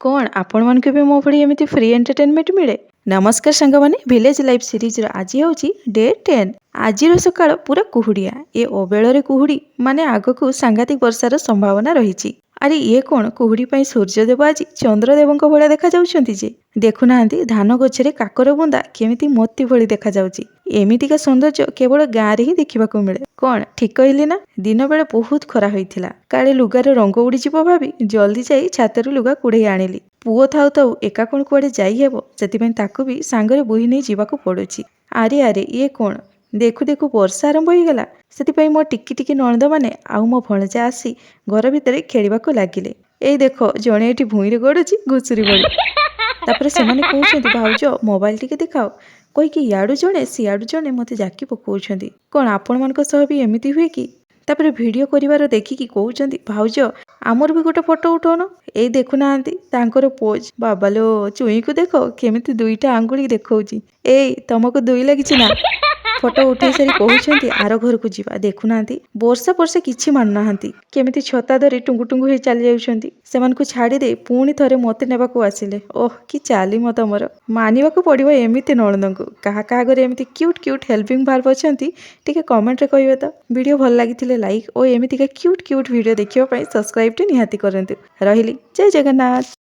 କ'ଣ ଆପଣମାନଙ୍କୁ ବି ମୋ ଭଳି ଏମିତି ଫ୍ରି ଏଣ୍ଟରଟେନମେଣ୍ଟ ମିଳେ? ନମସ୍କାର ସାଙ୍ଗମାନେ, ଭିଲେଜ ଲାଇଫ୍ ସିରିଜ୍ର ଆଜି ହେଉଛି ଡେ 10। ଆଜିର ସକାଳ ପୁରା କୁହୁଡ଼ିଆ। ଏ ଅବେଳରେ କୁହୁଡ଼ି ମାନେ ଆଗକୁ ସାଂଘାତିକ ବର୍ଷାର ସମ୍ଭାବନା ରହିଛି। ଆରେ, ଇଏ କ'ଣ? କୁହୁଡ଼ି ପାଇଁ ସୂର୍ଯ୍ୟଦେବ ଆଜି ଚନ୍ଦ୍ରଦେବଙ୍କ ଭଳିଆ ଦେଖାଯାଉଛନ୍ତି ଯେ। ଦେଖୁନାହାନ୍ତି, ଧାନ ଗଛରେ କାକର ବୁନ୍ଦା କେମିତି ମୋତି ଭଳି ଦେଖାଯାଉଛି। ଏମିତିକା ସୌନ୍ଦର୍ଯ୍ୟ କେବଳ ଗାଁରେ ହିଁ ଦେଖିବାକୁ ମିଳେ। କ'ଣ ଠିକ୍ କହିଲି ନା? ଦିନବେଳେ ବହୁତ ଖରା ହୋଇଥିଲା। କାଳେ ଲୁଗାର ରଙ୍ଗ ଉଡ଼ିଯିବ ଭାବି ଜଲ୍ଦି ଯାଇ ଛାତରୁ ଲୁଗା କୁଢ଼େଇ ଆଣିଲି। ପୁଅ ଥାଉ ଥାଉ ଏକା କ'ଣ କୁଆଡ଼େ ଯାଇହେବ? ସେଥିପାଇଁ ତାକୁ ବି ସାଙ୍ଗରେ ବୋହି ନେଇ ଯିବାକୁ ପଡ଼ୁଛି। ଆରେ ଆରେ, ଇଏ କ'ଣ? ଦେଖୁ ଦେଖୁ ବର୍ଷା ଆରମ୍ଭ ହୋଇଗଲା। ସେଥିପାଇଁ ମୋ ଟିକି ଟିକି ନଣନ୍ଦମାନେ ଆଉ ମୋ ଭଣଜା ଆସି ଘର ଭିତରେ ଖେଳିବାକୁ ଲାଗିଲେ। ଏଇ ଦେଖ, ଜଣେ ଏଠି ଭୂଇଁରେ ଗଡ଼ୁଛି ଘୁଷୁରୀ ଭଳି। ତାପରେ ସେମାନେ କହୁଛନ୍ତି, "ଭାଉଜ, ମୋବାଇଲ ଟିକେ ଦେଖାଅ" କହିକି ଇଆଡ଼ୁ ଜଣେ, ସିଆଡ଼ୁ ଜଣେ ମୋତେ ଜାକି ପକାଉଛନ୍ତି। କ'ଣ ଆପଣମାନଙ୍କ ସହ ବି ଏମିତି ହୁଏ କି? ତାପରେ ଭିଡ଼ିଓ କରିବାର ଦେଖିକି କହୁଛନ୍ତି, "ଭାଉଜ, ଆମର ବି ଗୋଟେ ଫଟୋ ଉଠଉନ।" ଏଇ ଦେଖୁନାହାନ୍ତି ତାଙ୍କର ପୋଜ୍। ବାବାଲୋ, ଚୁଇଁକୁ ଦେଖ, କେମିତି ଦୁଇଟା ଆଙ୍ଗୁଳି ଦେଖଉଛି। ଏଇ, ତମକୁ ଦୁଇ ଲାଗିଛି ନା? ଫଟୋ ଉଠେଇ ସାରି କହୁଛନ୍ତି, ଆର ଘରକୁ ଯିବା। ଦେଖୁନାହାନ୍ତି, ବର୍ଷା ବର୍ଷା କିଛି ମାନୁନାହାନ୍ତି, କେମିତି ଛତା ଧରି ଟୁଙ୍ଗୁ ଟୁଙ୍ଗୁ ହେଇ ଚାଲି ଯାଉଛନ୍ତି। ସେମାନଙ୍କୁ ଛାଡ଼ି ଦେଇ ପୁଣି ଥରେ ମୋତେ ନେବାକୁ ଆସିଲେ। ଓହ, କି ଚାଲିମ ତମର! ମାନିବାକୁ ପଡ଼ିବ ଏମିତି ନଣନ୍ଦଙ୍କୁ। କାହା କାହା ଘରେ ଏମିତି କ୍ୟୁଟ୍ କ୍ୟୁଟ୍ ହେଲ୍ପିଂ ଭାର୍ବ ଅଛନ୍ତି, ଟିକେ କମେଣ୍ଟରେ କହିବେ ତ। ଭିଡ଼ିଓ ଭଲ ଲାଗିଥିଲେ ଲାଇକ୍ ଓ ଏମିତିକା କ୍ୟୁଟ୍ କ୍ୟୁଟ୍ ଭିଡ଼ିଓ ଦେଖିବା ପାଇଁ ସବସ୍କ୍ରାଇବ୍ଟି ନିହାତି କରନ୍ତୁ। ରହିଲି, ଜୟ ଜଗନ୍ନାଥ।